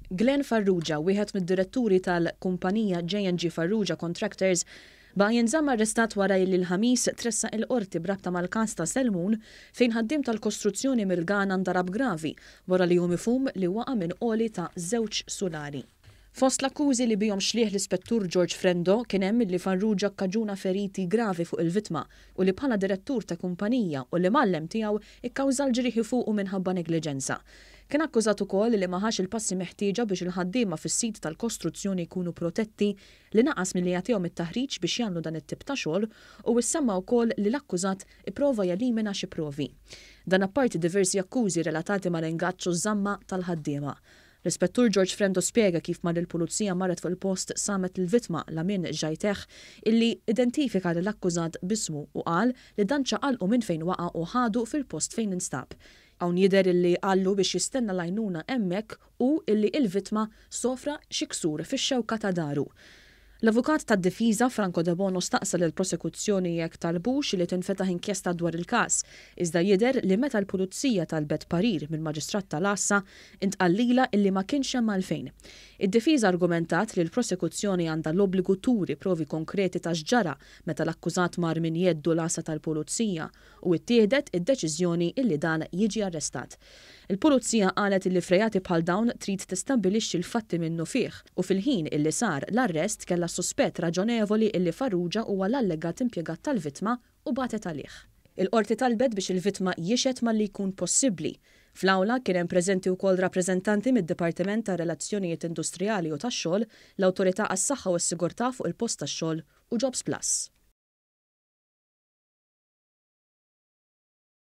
Glenn Farrugia, wieħed mid-diretturi tal-kumpanija J&G Farrugia Contractors, baqa' jinżamm arrestat wara illi l-Ħamis tressaq il-Qorti b'rabta mal-każ ta' Selmun fejn ħaddiem tal-kostruzzjoni mill-Ghana ndarab gravi wara li hu mifhum li waqa' minn għoli ta' żewġ sulari. Fost l-akkużi li bihom xlieh l-Ispettur George Frendo kien hemm illi Farrugia kkaġuna feriti gravi fuq il-vittma u li bħala direttur ta' kumpanija u l-imgħallem tiegħu kkawża l-ġrieħi fuqu minħabba negliġenza. Kien akkużat ukoll li ma ħax il-passi meħtieġa biex il-ħaddiema fis-sit tal-kostruzzjoni jkunu protetti, li naqas milli jagħtihom it-taħriġ biex jagħmlu dan it-tip ta' xogħol u issemma wkoll li l-akkużat ipprova jelimina xi provi. Dan apparti diversi akkużi relatati mal-ingaġġ u ż-żamma tal-ħaddiema. L-Ispettur George Frendo spjega kif malli l-Pulizija marret fuq il-post samet lill-vittma, Lamin Jaiteh, illi identifika lill-akkużat b'ismu u qal li dan ċaqalqu minn fejn waqa' u ħadu fil-post fejn instab. Hawn jidher illi qallu biex jistenna l-għajnuna hemmhekk u illi il-vittma sofra xi ksur fix-xewka ta' daru. L-avukat tad-difiża Franco Debono staqsa lill-prosekuzzjoni jekk talbux li tinfetaħ inkjesta dwar il-każ, iżda jidher li meta l-Pulizija talbet parir mill-Maġistrat tal-Għassa, intqal lilha illi ma kienx hemm għalfejn. Id-difiża argumentat li l-prosekuzzjoni għandha l-obbligu turi provi konkreti ta' x'ġara meta l-akkużat mar minn jeddu l-għassa tal-Pulizija u ittieħdet id-deċiżjoni illi dan jiġi arrestat. Il-Pulizija qalet illi f'reati bħal dawn trid tistabbilixxi l-fatti minnufih u fil-ħin illi sar l-arrest kellha suspett raġonevoli illi Farrugia huwa l-allegat impjegat tal-vittma u bagħtet għalih. Il-Qorti talbet biex il-vittma jixhed malli jkun possibbli. Fl-awla kien hemm preżenti wkoll rappreżentanti mid-Dipartiment tar-Relazzjonijiet Industrijali u tax-Xogħol, l-Awtorità għas-Saħħa u s-Sigurtà fuq il-Post tax-Xogħol u Jobs Plus.